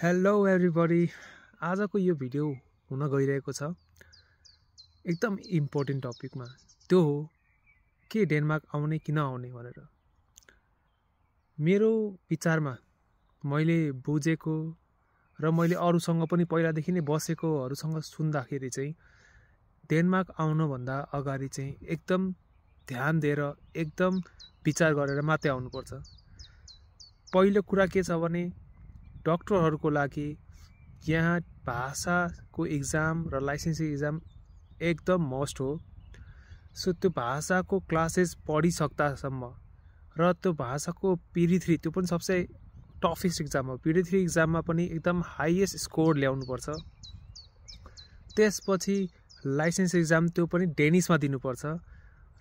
Hello everybody, आजको यो video हुन गइरहेको छ एकदम इम्पोर्टेन्ट टपिकमा। त्यो हो के डेनमार्क आउने कि नआउने भनेर। मेरो विचारमा मैले बुझेको र मैले अरूसँग पनि पहिलादेखि नै बसेकोहरूसँग सुन्दाखेरि चाहिँ डेनमार्क आउनुभन्दा अगाडि चाहिँ एकदम ध्यान दिएर एकदम विचार गरेर मात्रै आउनुपर्छ। पहिलो कुरा के छ भने डक्टरहरूको लागि यहाँ भाषाको इक्जाम र लाइसेन्सिङ इक्जाम एकदम मस्ट हो। सो त्यो भाषाको क्लासेस पढिसक्दासम्म र त्यो भाषाको पिडी3 त्यो पनि सबसे टफेस्ट इक्जाम हो। पिडी3 इक्जाममा पनि एकदम हाइएस्ट स्कोर ल्याउनुपर्छ। त्यसपछि लाइसेन्स इक्जाम त्यो पनि डेनिसमा दिनुपर्छ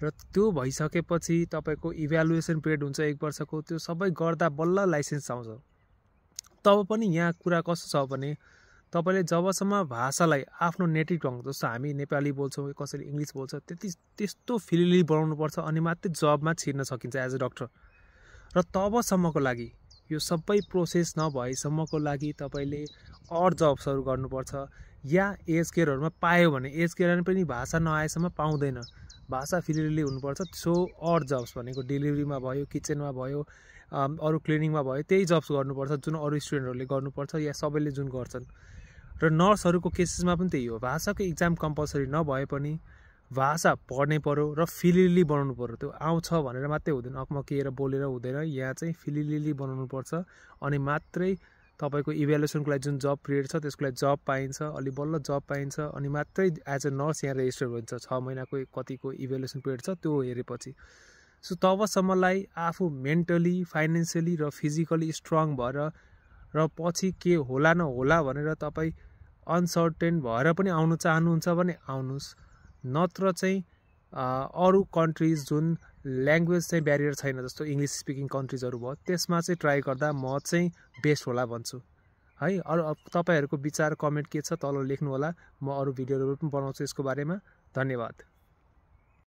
र त्यो भइसकेपछि तपाईँको इभ्यालुएसन पिरियड हुन्छ 1 वर्षको। त्यो सबै गर्दा बल्ल लाइसेन्स आउँछ। तब पनि यहाँ कुरा कस्तो छ भने तपाईले जबसम्म भाषालाई आफ्नो नेटिभ ढङ्ग जस्तो हामी नेपाली बोल्छौँ, कसैले इङ्ग्लिस बोल्छ, त्यस्तो फिलिली बनाउनुपर्छ अनि मात्रै जबमा छिर्न सकिन्छ एज अ डक्टर। र तबसम्मको लागि यो सबै प्रोसेस नभएसम्मको लागि तपाईँले अड जब्सहरू गर्नुपर्छ। या एज केयरहरूमा पायो भने एज केयर पनि भाषा नआएसम्म पाउँदैन, भाषा फिलिली हुनुपर्छ। सो अड जब्स भनेको डेलिभरीमा भयो, किचनमा भयो, अरू क्लिनिङमा भयो, त्यही जब्स गर्नुपर्छ जुन अरू स्टुडेन्टहरूले गर्नुपर्छ या सबैले जुन गर्छन्। र नर्सहरूको केसेसमा पनि त्यही हो। भाषाको इक्जाम कम्पलसरी नभए पनि भाषा पढ्नै पर्यो र फिलिली बनाउनु पर्यो। त्यो आउँछ भनेर मात्रै हुँदैन, अकमकिएर बोलेर हुँदैन। यहाँ चाहिँ फिलिली बनाउनु पर्छ अनि मात्रै तपाईँको इभ्यालुएसनको लागि जुन जब पिरियड छ त्यसको लागि जब पाइन्छ, अलि बल्ल जब पाइन्छ अनि मात्रै एज अ नर्स यहाँ रेजिस्टर हुन्छ। 6 महिनाको कतिको इभ्यालुएसन पिरियड छ त्यो हेरेपछि। सो तबसम्मलाई आफू मेन्टली, फाइनेन्सियली र फिजिकली स्ट्रङ भएर र पछि के होला नहोला भनेर तपाईँ अनसर्टेन भएर पनि आउनु चाहनुहुन्छ भने आउनुहोस्। नत्र चाहिँ अरू कन्ट्रिज जुन ल्याङ्ग्वेज चाहिँ ब्यारियर छैन, जस्तो इङ्ग्लिस स्पिकिङ कन्ट्रिजहरू भयो, त्यसमा चाहिँ ट्राई गर्दा म चाहिँ बेस्ट होला भन्छु है। अरू तपाईँहरूको विचार कमेन्ट के छ तल लेख्नु होला। म अरू भिडियोहरू पनि बनाउँछु यसको बारेमा। धन्यवाद।